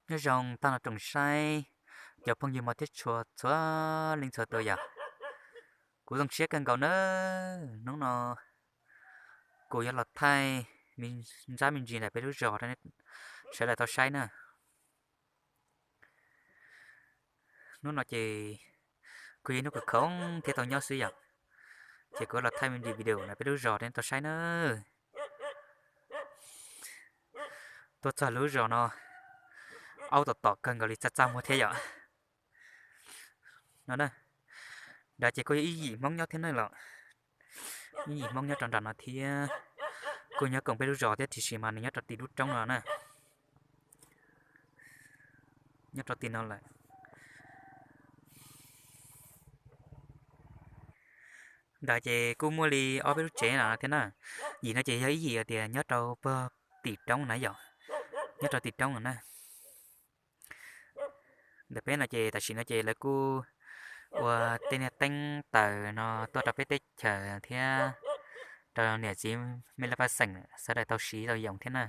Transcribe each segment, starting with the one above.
Nyob zoo tag nrho tsoom saib, cov phooj ywg mog thiab txhua txhua leej txhua tus yom. Kuv zoo siab kawg nkaus nawb, hnub no kuv yuav los thaij me ntsab me ntsis ntawm peb lub zos rau nej sawv daws tau saib na. Hnub no ces kuj yog hnub khoom khoom thiab tau nyob xwb yom, ces kuv los thaij me ntsis video ntawm peb lub zos rau nej tau saib na. Tuaj txog lub zos no, aub tom tom kawg nkaus li, txaj txaj muag thiab yom. No na, nrad ces kuj yog ib yim Hmoob nyob thiab na los, ib yim Hmoob nyob rau nram no thiab. Kuj nyob koom peb lub zos thiab tiam sis mas nws nyob rau tim lub roob no na, nyob rau tim no lawm. Nrad ces kuj muaj li ob peb lub tsev no thiab na. Yim no ces yog ib yim tias nyob rau puag tim roob na yom, nyob rau tim roob no na. Ntawm peb no ces tam sim no ces lawv kuj ua tej niag teeb taws no tuaj rau peb teb chaws thiab rau niam txiv me laj paj xeem sawv daws tau siv tau yoos thiab na.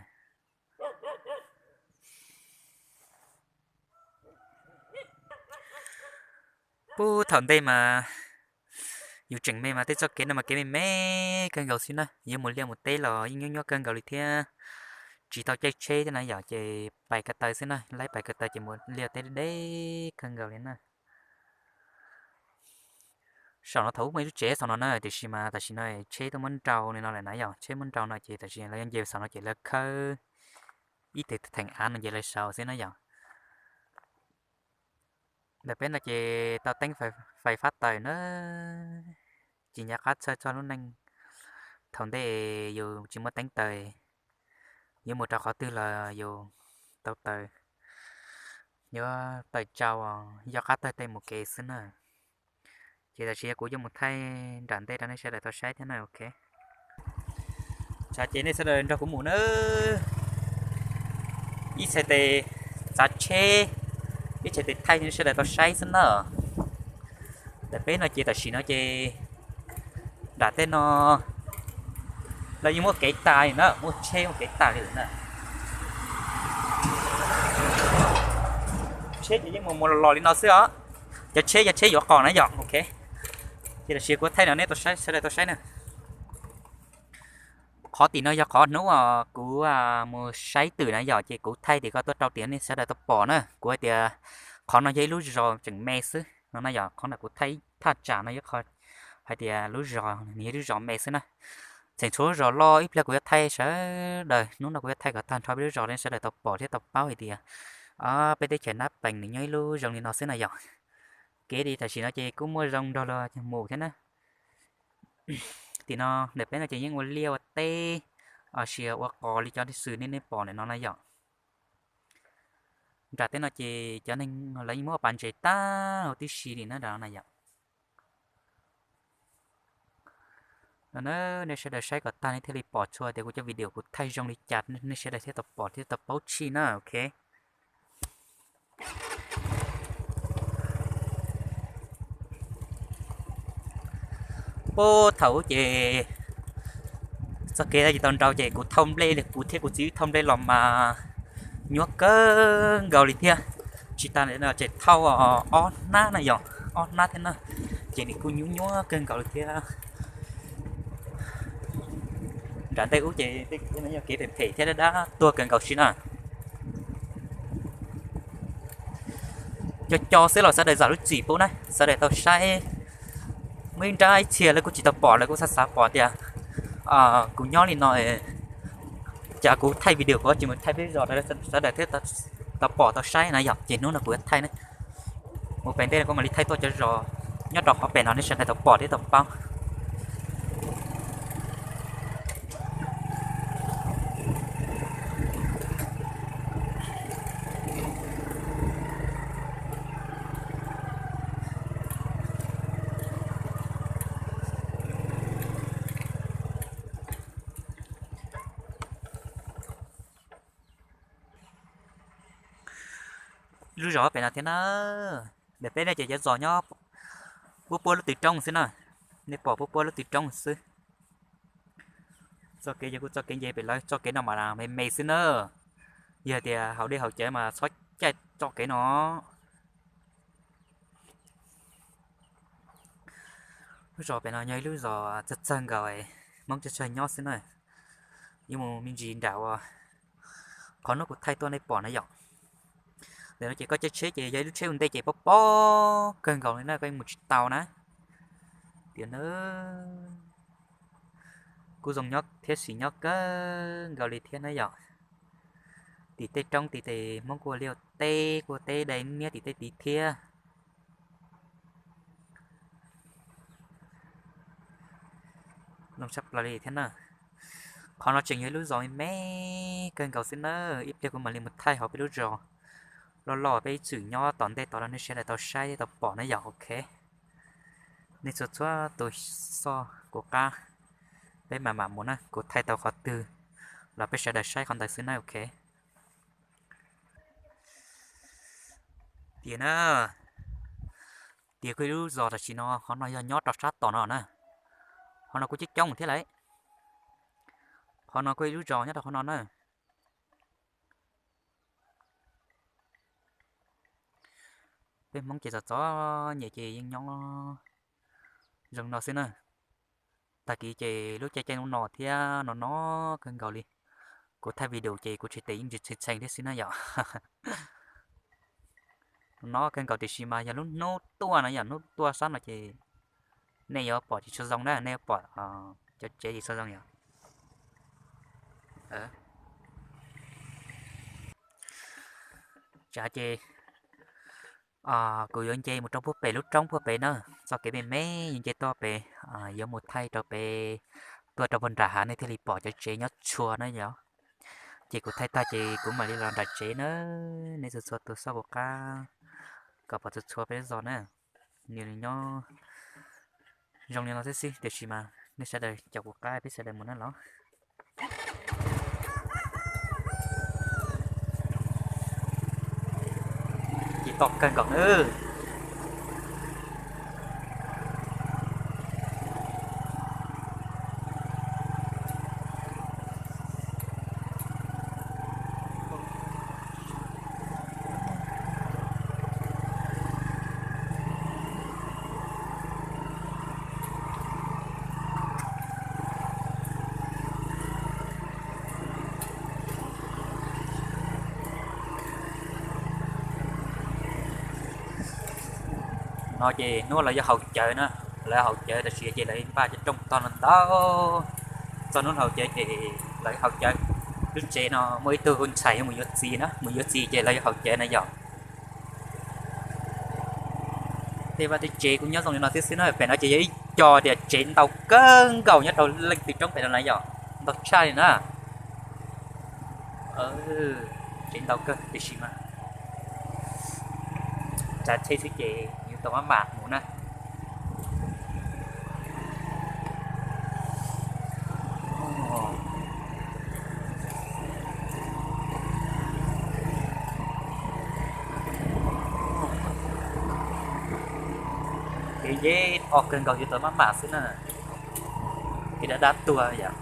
Puag thaum ntej mas yus tseem me mas tej txoj kev no mas kev me me kawg nkaus xwb na, yuav mus liaj mus teb los yeej nyuaj nyuaj kawg nkaus li thiab. Tsis tau caij tsheb thiab na yom, ces pais ko taw xwb na, laib pais ko taw ces mus liaj teb deb kawg nkaus li na. Saum no thaum ub muaj ib lub tsev saum no na, tiam sis mas tam sim no tsheb tuaj muab nrau li no lawm na yom, tsheb muab nrau no ces tam sim lawv yuav nce saum no ces lawv khawb ib teg theem av no nce lawv saud xwb na yom. Ntawm peb no ces tau teeb fais fab taws na, tsis nco qab txhawj txog lub neej thaum ntej yus tsis muaj teeb taws, yuav mus rau qhov twg los yus tau taws, yuav taws tsau, yog qab tawg tej mus kev xwb na. Ces tam sim no kuv yuav mus thaij nram ntej rau nej sawv daws tau saib thiab na, ok. Tsam ces nej sawv daws nrog kuv mus nawb. Ib txhais tes txav tsheb, ib txhais tes thaij nej sawv daws tau saib xwb na. Ntawm peb no ces tam sim no ces nram tej no lawv yeej muaj kev tas li na, muaj tsheb muaj kev tas li lawm na. Tsheb ces yeej mus mus los los li no xwb os. Cov tsheb, cov tsheb yuav qos na yom, ok. Ces tam sim kuv thaij no nej tau saib, sawv daws tau saib na. Qhov tim no yog qhov hnub kuv mus saib twm na yom, ces kuv thaij tim ko tuaj rau tim nej sawv daws tau pom na. Kuv hais tias qhov no yog ib lub zos tseem me xwb no na yom, qhov ntawm kuv thaij thaj tsam no yog qhov hais tias lub zos nws yog lub zos me xwb na. Tseem tshuav lub zos loj ib pliag kuv yuav thaij sawv daws, hnub no kuv yuav thaij kom tag nrho peb lub zos rau nej sawv daws tau pom thiab tau paub hais tias peb teb chaws Nab Pees nws nyob ib lub zoo li no xwb na yom. Kev li tam sim no ces kuj muaj zoo nrog luag mus thiab na. Tim no ntawm peb no ces yeej ua liaj ua teb, ua sia ua qos li cov xwm nej nej pom ntawm no na yom. Nram tej no ces cov neeg lawv yeej muab pas ntses tag huv tib si li na nram no na yom. No na, nej sawv daws saib kom tag nej thiaj li pom txhua tias kuv cov video kuv thaij zoo li cas nej sawv daws thiaj tau pom thiaj tau paub tshij na, ok. Puag thaum ub ces txoj kev tsis tau nrau ces kuv thauj nplej li, kuv thiab kuv txiv wb thauj nplej los mas nyuaj kawg nkaus li thiab. Tsis tas li no ces thauj ob hnab na yom, ob hnab thiab na, ces nws kuj nyuaj nyuaj kawg nkaus li thiab. Nram ntej ub ces tej kev phem phem thiab dab dab tuag kawg nkaus xwb na. Co co xwb los sawv daws zam lub txim pub na, sawv daws tau saib. Muaj ib nrab ib txhia lawv kuj tsis tau pom, lawv kuj xav xav pom tias kuv nyob li no, cas kuv thaij video kuv tsis mus thaij peb zos rau sawv daws thiab tau pom tau saib na yom, ces hnub no kuv yuav thaij na. Mus pem ntej kuv mam li thaij tuaj cov zos nyob rau qhov pem no nej sawv daws tau pom thiab tau paub. Lub zos pem no thiab na. Ntawm peb no ces cov zos nyob puab puab lub twg roob xwb na. Nej pom puab puab lub twg roob xwb. Txoj kev yog kuj txoj kev nce pem lawv txoj kev no mas me me xwb na. Yog tias haus dej haus cawv mas txhob caij txoj kev no. Lub zos pem no yog ib lub zos txawg txawg nkaus, Hmoob tsawg tsawg nyob xwb na. Yuav mus me ntsis nram uas qhov hnub kuv thaij tuaj nej pom na yom. Ntawm no ces koj caij tsheb ces yog ib lub tsheb ua ntej ces pob pob kawg nkaus li na, koj yeej mus tsis tau na. Tiam no kuj zoo nyob thiab sim nyob kawg nkaus li thiab na yom. Tim tej roob tim tes Hmoob kuj ua liaj teb, kuj ua teb dai niab tim tej tid thiab. Zoo tshaj plaws li thiab na. Qhov no tseem yog ib lub zos me me kawg nkaus xwb na. Ib pliag kuv mam li mus thaij hauv peb lub zos loj loj peb ib txwm nyob tom ntej tod rau nej sawv daws tau saib thiab tau pom na yom. Ok, nej txhua txhua tus xoj kuv qab, peb mam mam mus na, kuv thaij tau qhov twg los peb sawv daws saib qhov ntawd xwb na. Ok, tias na, tias kuj ib lub zos tam sim no qhov no yog nyob rau sab tom no na. Qhov no kuj coob coob thiab lauj. Qhov no kuj ib lub zos nyob rau qhov no na. Peb Hmoob ces txom txom nyem ces yeej nyob zoo no xwb na. Tag kis ces lub caij caij no thiab no no kawg nkaus li. Kuv thaij video ces kuv tsis tes yeej tsis txheej txheej thiab xwb na yom. No no kawg nkaus tiam sis mas yog lub hnub tuaj na yom, hnub tuaj sab no ces nej yuav pom tsis tshua zoo na, nej yuav pom cov tsev tsis tshua zoo yom. Tsam ces kuv yuav nce mus rau puag pem lub roob puag pem na, txoj kev me me yuav nce tuaj pem, yuav mus thaij rau pem, tuaj rau puag nram hav nej thiaj li pom cov tsev nyob tshua na yom. Ces kuv thaij tag ces kuv mam li los nram tsev na, nej txhua txhua tus xoj kuv qab kom pom txhua txhua peb zos na. Nws nyob zoo li no xwb xwb tiam sis mas nej sawv daws caum kuv qab peb sawv daws mus na los. Ces toj kawg nkaus na. No ces hnub lawv yuav haus cawv na, lawv haus cawv tam sim ces lawv npaj cov rooj tog no ntau. Txog hnub haus cawv ces lawv haus cawv. Lub tsev no muaj ib tug ntxhais yuav mus yuav txiv na, mus yuav txiv ces lawv yuav haus cawv na yom. Tej vaj tej tsev kuj nyob zoo li no xwb xwb na, pem no ces yog ib co tias tsev ntau kawg nkaus nyob rau leej twg roob pem no na yom, ntau tshaj li na. Tsev ntau kawg tiam sis mas tsav tsheb xwb ces yuav tau maj mam mus na. Kev yeb o kawg nkaus yuav tau maj mam xwb na. Kev dab dab tuag yom.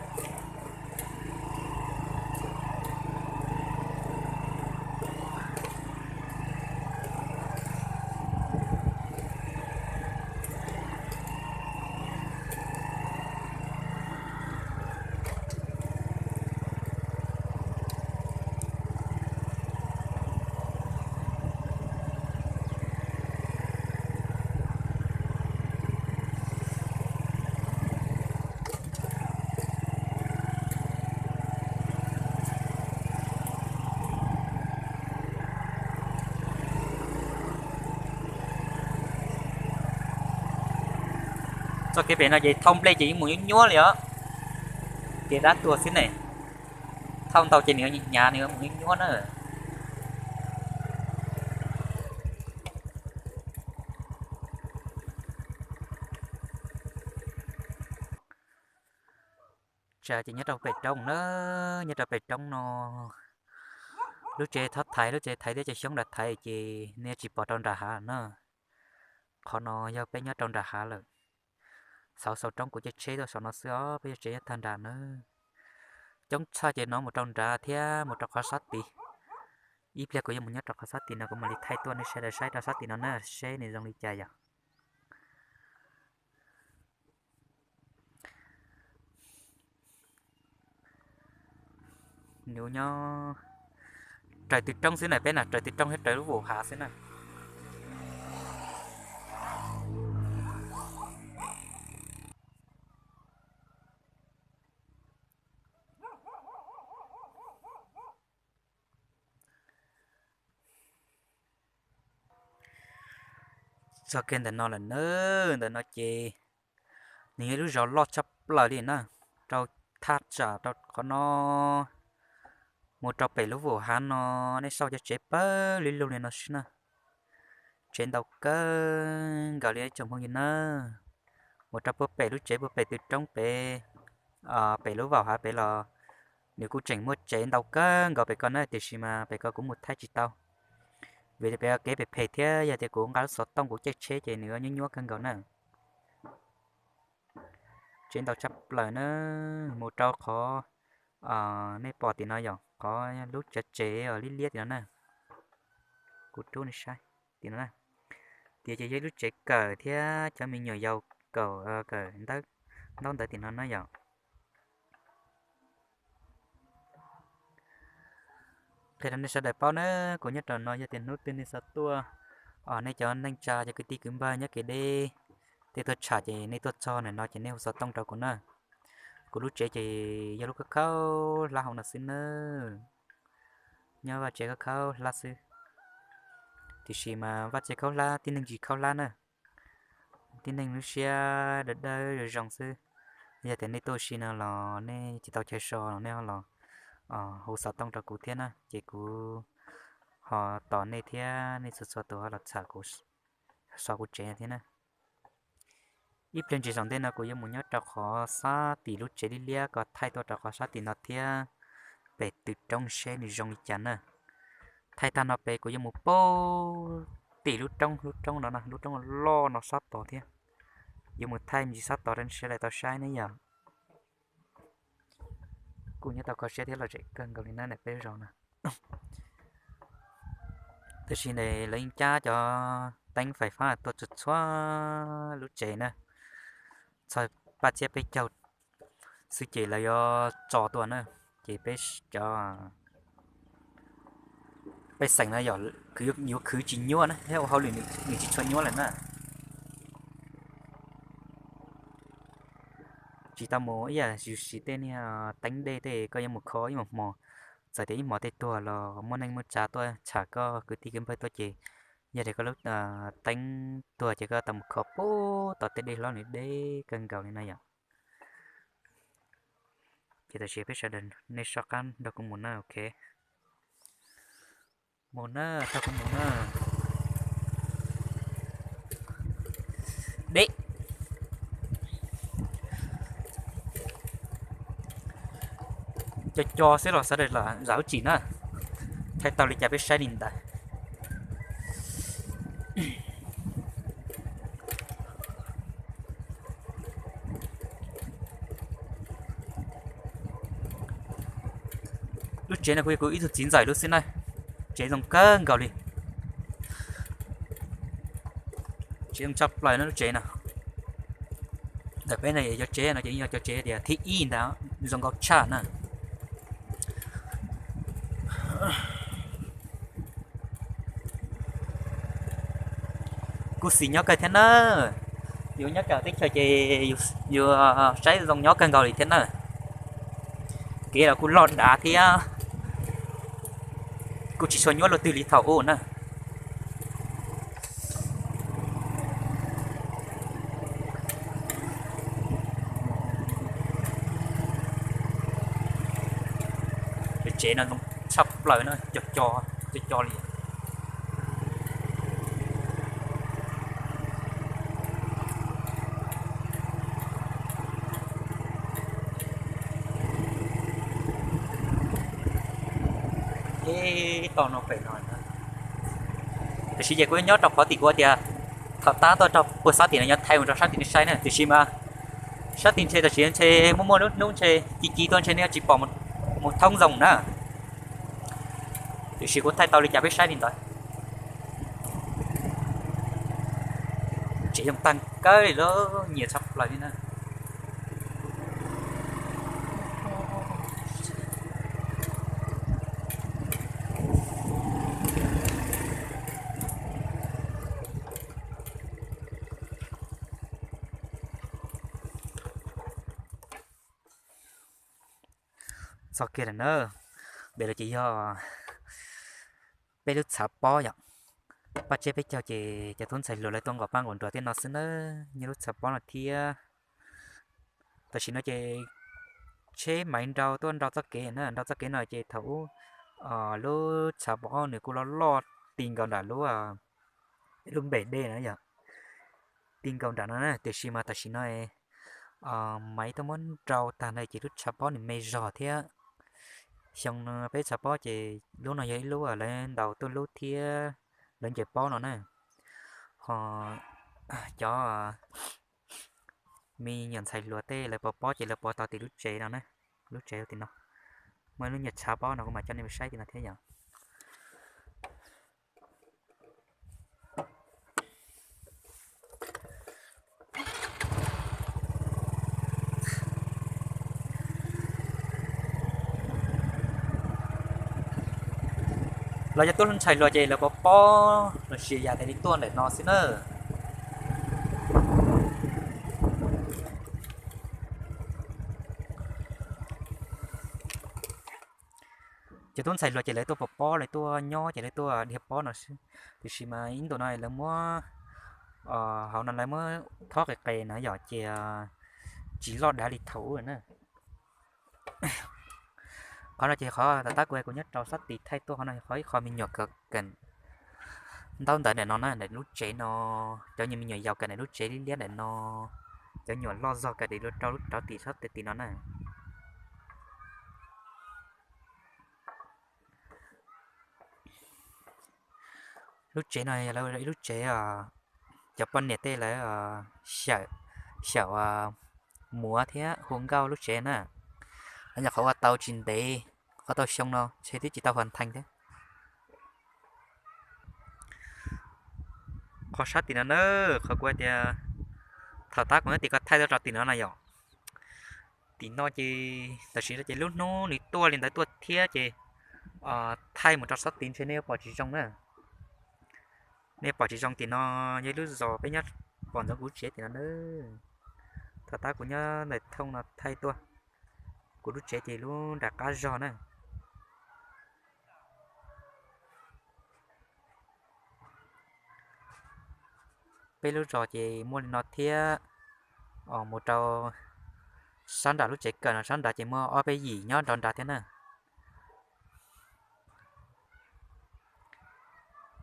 Txoj kev pem no ces thauj nplej ces yeej mus nyuab nyuab li os. Kev dab tuag xwb ne. Thauj ntau ces nws hnyav nws mus nyuab nyuab na. Tsam ces nyob rau pem roob na, nyob rau pem roob no, lub tsev thov thaiv, lub tsev thaiv thiab cov xyoob nram thaiv ces nej tsis pom rau nram hav na. Qhov no yog peb nyob rau nram hav lawm. Xauv xauv roob kuv caij tsheb tuaj saum no xwb os, peb cov tsev nyob tag nrad na. Coob tshaj ces no mus rau nrad thiab mus rau qhov sab tid. Ib pliag kuv yuav mus nyob rau qhov sab tim no kuv mam li thaij tuaj nej sawv daws saib rau sab tim no na seb nws zoo li cas yom. Nws nyob raws tw roob xwb na, peb na raws tw roob thiab raws lub vaum hav xwb na. Txog kiag ntawm no lawm na, ntawm no ces nws yog lub zos loj tshaj plaws li na, rau thaj tsam rau qhov no mus rau pem lub vaum hav no, nej saib cov tsev pawg lug li no xwb na. Tsev ntau kawg nkaus li tsoom phooj ywg na. Mus rau puag pem lub tsev puag pem tw roob pem, pem lub vaum hav pem los nws kuj tseem muaj tsev ntau kawg nkaus pem ko na, tiam sis mas pem ko kuv mus thaij tsis tau, vim tias pem kev phem phem thiab yog tias kuv nqa lub xov tooj kuv caij tsheb ces nws nyuaj nyuaj kawg nkaus na. Tsev ntau tshaj plaws na, mus rau qhov nej pom tim no yom, qhov lub tsev tsev liab liab tim no na. Kuv rub nej saib tim no na, tias ces yog ib lub tsev kawm thiab cov me nyuam yaus kawm, kawm ntaub ntawv tim no na yom. Qhia rau nej sawv daws paub na, kuv nyob rau no yog tias hnub twg nej xav tuaj, nej cov neej tsa cov kwv tij kwv npawg nyob kev deb, tej tuaj tsham ces nej tuaj txog ntawm no ces nej hu xov tooj rau kuv na. Kuv lub tsev ces yog lub khaub khaub hlab hauv no xwb nawb. Nyob vaj tsev khaub khaub hlab xwb, tiam sis mas vaj tsev khaub hlab tib neeg tsis khaub hlab na. Tib neeg lub siab dawb dawb zoo zoo xwb. Yog tias nej tuaj ua si no los nej tsis tau chaw so los nej ho los hu xov tooj rau kuv thiab na, ces kuv ho tos nej thiab nej txhua txhua tus ho los txham kuv, so kuv tsev thiab na. Ib pliag ntsis zaum ntej no kuv yuav mus nyob rau qhov sab tim lub tsev liab liab ko thaij tuaj rau qhov sab tim no thiab, pem tw roob seb nws zoo li cas na. Thaij tag no pem kuv yuav mus puag tim lub roob, lub roob no, lub roob loj no sab tod thiab. Yuav mus thaij me ntsis sab tod rau nej sawv daws tau saib ne yom. Kuj nyob tau kho siab thiab lom zem kawg nkaus li na peb zos no. Tab sis lawv yeej cab cov teeb fais fab tuaj txhua txhua lub tsev na, txog paj txhiab peb caug xwb ces lawv yuav tso tuaj na, ces peb cov pej xeem no yog yuav khwv tsis nyuaj na thiab ua hauj lwm nws tsis tshua nyuaj lawm na. Tsis tau mus ib yam zoo siv tej niag teeb dej tej koj yuav mus kho ib hmos hmo, txawm tias ib hmos tej tuag los muaj neej muaj tsa tuaj tsham koj kwv tij kwv npawg tuaj ces yog tias koj lub teeb tuag ces koj tau mus kho puag tom tej dej hlob nws deb kawg nkaus li na yom. Ces tam sim peb sawv daws nej soj qab nrog kuv mus na, ok. Mus na, nrog kuv mus na. Deb. Co co xwb los sawv daws zam lub txim na. Thaij tau li cas peb saib li ntawd. Lub tsev no kuj yog kuv ib tug txiv ntxawm lub xwb na. Tsev zoo kawg nkaus li. Tsev zoo tshaj plaws na lub tsev no. Ntawm peb no yog cov tsev no ces yog cov tsev tias thib ib ntag, zoo nkauj tshaj na. Kuj xis nyob kawg thiab na. Yus nyob rau teb chaws ces yus saib zoo nyob kawg nkaus li thiab na. Kev los kuj loj dav thiab, kuj tsis tshua nyuaj luaj twg li thaum ub na. Tsev no zoo tshaj plaws na, co co, co co li. Ib tog no pem no, tiam sis ces kuv nyob rau qhov tim kuv tias thaum tab tuaj rau puag sab tim no nyob thaij mus rau sab tim nej saib na, tiam sis mas sab tim ntshe tam sim ntshe muaj muaj lub hnub ntshe ci ci tuaj ntshe nej tsis pom mus thoob zoo na. Tiam sis kuv thaij tau li cas peb saib li ntawd. Tsev zoo tag kawg li lawm, nyias tshaj plaws li na. Txog kiag lawm na, pem los ces yog peb lub txhav pob yom. Paj tseb peb caug ces cov tub ntxhais hluas lawv tuaj nqos paj nqos nruas tej no xwb na, nyob lub txhav pob no thiab. Tam sim no ces tsheb maiv nrau tuaj nrau txoj kev na, nrau txoj kev no ces thaum ub lub txhav pob nws kuj loj loj ti nkaus nram lub, lub npem dej na yom, ti nkaus nram no na. Tiam sis mas tam sim no maiv tuaj muab nrau tag na ces lub txhav pob nws me zog thiab. Xyoo no peb txhav pob ces lub no yog ib lub lawv ntaus tuaj lub thiab lawv ncaws pob no na. Ho cov me nyuam ntxhais hluas tej lawv pov pob ces lawv pov tau tim lub tsev no na. Lub tsev tim no muaj lub nyuag txhav pob no kuv mam coj nej mus saib tim no thiab yom. Los cov tub ntxhais hluas ces lawv pov pob los sis yam tais li tuaj ntawm no xwb na. Cov tub ntxhais hluas ces lawv tuaj pov pob, lawv tuaj nyob ces lawv tuaj dhia pob no xwb. Tiam sis mas ib ntu no lawv muab hauv no lawv muab thob qis qis na yom, ces tsis loj dav li thaum ub na. Qhov no ces qhov tom qab kuv, kuv nyob rau sab tid thaij tuaj qhov no, qhov ib qho me nyuam kawm ntaub ntawv ntawm no na, ntawm lub tsev no, cov nyuam me nyuam yaus kawm ntawm lub tsev liab liab ntawm no, cov nyuam loj zog kawm ntawm lub rau lub rauv tim sab tid no na. Lub tsev no yog lawv ib lub tsev cov poj niam tej lawv xyaum muav thiab hu nkauj lub tsev na. Lawv nyuam qhuav ua tau tsis ntev, qhov tau xyoo no ntshe twb tsis tau huas nthees thiab. Qhov sab tim no na, qhov kuv hais tias thaum tab kuv nyob tim ko thaij tuaj rau tim no na yom. Tim no ces tam sim no ces lub hnub nws tuaj li ntawd tuaj thiab ces thaij mus rau sab tid ntshe nej yuav pom tsis zoo na. Nej pom tsis zoo, tim no yog ib lub zos peb nyob pom ntsoov kuv lub tsev tim no na. Thaum tab kuv nyob ntawm thooj no thaij tuaj, kuv lub tsev ces lub nram qab zog na. Peb lub zos ces muaj li no thiab. Mus rau sab nram lub tsev kawm no, sab nrad ces muaj ob peb yim nyob nrad nrad thiab na.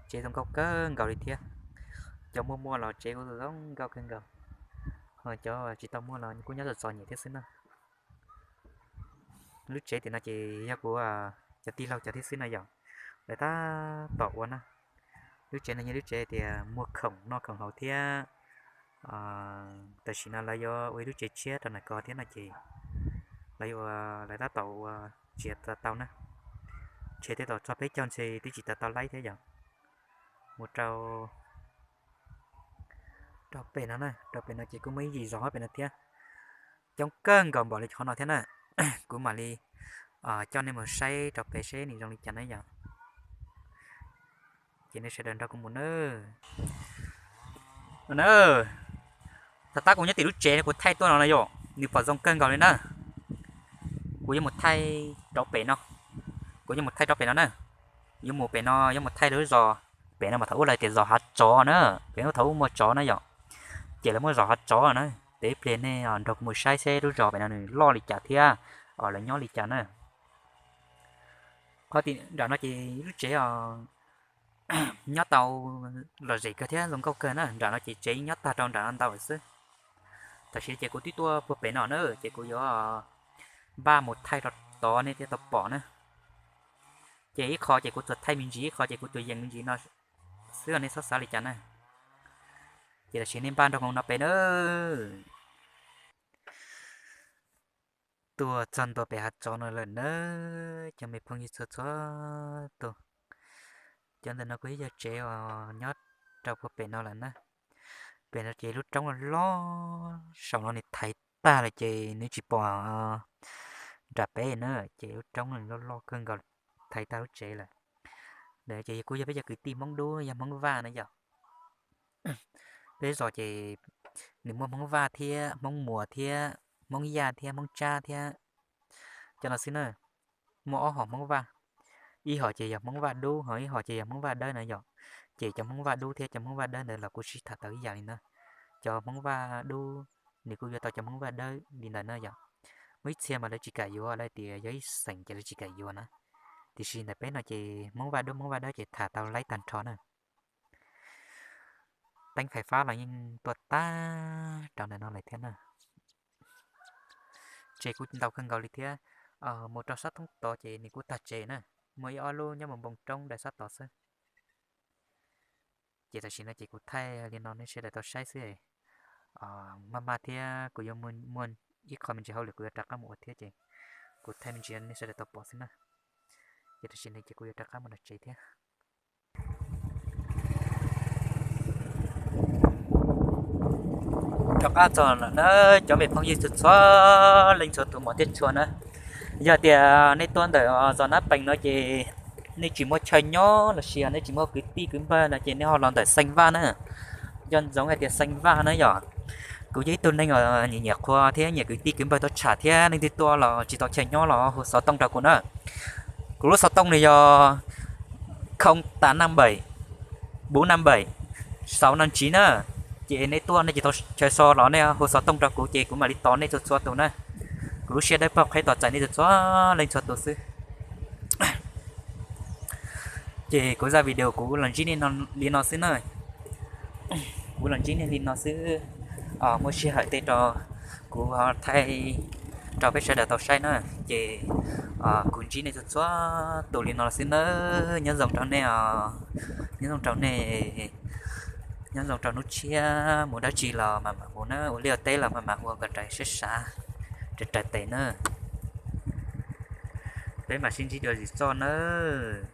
Tsev zoo nkauj kawg nkaus li thiab. Cov muaj muaj los tsev kuj zoo nkauj kawg nkaus, ho cov tsis tau muaj los kuj nyob txom txom nyem thiab xwb na. Lub tsev tim no ces yog kuv cov tij laug cov thiab xwb no yom, lawv tab tom ua na. Lub tsev no yog lub tsev tias muag khoom noj khoom haus thiab. Tam sim no lawv yuav ua ib lub tsev tshiab rau ntawm ko thiab no ces lawv yuav, lawv tab tom ua tsis tau tau na. Ntshe tej zaum txog peb caug ntshe twb tsis tau tau laib thiab yom. Mus rau rau pem no na, rau pem no ces kuj muaj ib yim zos hauv pem no thiab. Coob kawg nkaus npaum li qhov no thiab na. Kuv mam li coj nej mus saib rau pem seb nws zoo li cas na yom. Ces nej sawv daws nrog kuv mus na. No na, thaum tab kuv nyob tim lub tsev kuv thaij tuaj no na yom, nws pom zoo kawg nkaus li na. Kuv yuav mus thaij rau pem no, kuv yuav mus thaij rau pem no na. Yuav mus pem no, yuav mus thaij lub zos pem no mas thaum ub lawv tias zos hav tsov na, pem no thaum ub muaj tsov na yom. Ces lawv muab zos hav tsov na. Ces ib pliag nej nrog kuv mus saib seb lub zos pem no nws loj li cas thiab lawv nyob li cas na. Qhov tim nram no ces lub tsev nyob tau lom zem kawg thiab zoo nkauj kawg na. Nram no ces tsev nyob tag rau nram no ntau xwb. Tam sim no ces kuv twb tuaj puag pem no na, ces kuv yuav npaj mus thaij rau tod nej thiaj tau pom na. Ces ib qho ces kuv tsuas thaij me ntsis, ib qho ces kuv tsuas yees me ntsis no xwb, nej txhob xav li cas na. Ces tam sim nej npaj nrog mus no pem na. Tuaj txog ntua pem hav tsov no lawm na, cov me phooj ywg txhua txhua tus. Cov ntawm no kuj yog tsev uas nyob rau puag pem no lawm na. Pem no ces lub roob loj loj saum no nws thaiv tag lawm ces nws tsis pom nram peb na, ces lub roob loj loj kawg nkaus thaiv tag lub tsev lawm. Ntawm ces kuj yog peb cov kwv tij Hmoob Dub yog Hmoob Vaj na yom. Peb zos ces nws muaj Hmoob Vaj thiab Hmoob Muas thiab Hmoob Yaj thiab Hmoob Tsab thiab cov no xwb na. Muaj ob hom Hmoob Vaj, ib hom ces yog Hmoob Vaj Dub ho ib hom ces yog Hmoob Vaj Dawb na yom. Ces cov Hmoob Vaj Dub thiab cov Hmoob Vaj Dawb ntawd los kuj sib tham tau ib yam li na. Cov Hmoob Vaj Dub nws kuj yuav tau cov Hmoob Vaj Dawb li ntawd na yom. Muaj ib txhia mas lawv tsis kam yuav, lawv tias yog ib xeem ces lawv tsis kam yuav na. Tiam sis ntawm peb no ces Hmoob Vaj Dub Hmoob Vaj Dawb ces tham tau laib tag nrho na. Teeb fais fab los yeej tuaj tag rau ntawm no lawm thiab na. Tsev kuj ntau kawg nkaus li thiab. Mus rau sab thoob tod ces nws kuj tag tsev na. Muaj ib ob lub nyob mus npoo roob daim sab tod xwb. Ces tam sim no ces kuv thaij li no nej sawv daws tau saib xwb. Maj maj thiab kuv yuav muaj ib qho me ntsis hauj lwm kuv yuav rov qab mus ua thiab ces kuv thaij me ntsis nej sawv daws tau pom xwb na. Ces tam sim no ces kuv yuav rov qab mus nram tsev thiab. Rov qab txog na cov me phooj ywg txhua txhua leej txhua tus hmov thiab tshua na. Yog tias nej tuaj ntawm zos Nab Pees no ces nej tsis muaj chaw nyob los sis nej tsis muaj kwv tij kwv npawg no ces nej ho los ntawm Xeem Vaj na. Nco ntsoov hais tias Xeem Vaj na yom, kuv yog ib tug neeg uas nyiam nyiam qhua thiab nyiam kwv tij kwv npawg tuaj tsham thiab leej twg tuaj los tsis tau chaw nyob los hu xov tooj rau kuv na. Kuv lub xov tooj nws yog không tám năm bảy bốn năm bảy sáu năm chín na. Ces nej tuaj nej tsis tau chaw so los nej hu xov tooj rau kuv ces kuv mam li tos nej txhua txhua tus na. Kuv lub siab dawb paug qheb tos txais nej txhua txhua leej txhua tus xwb. Ces kuv zaj video kuv los ntsib nej li no xwb na. Kuv los ntsib nej li no xwb. Muaj sij hawm tej rau kuv ho thaij rau peb sawv daws tau saib na. Ces kuv ntsib nej txhua txhua tus li no xwb nawb. Nyob zoo rau nej os. Nyob zoo rau nej. Nyob zoo rau hnub tshiab mus dab tsi los mam mam mus na, ua liaj ua teb los mam mam ua kom raws siab xav, raws raws tes na. Peb mam sib ntsib dua zim txoj nawb.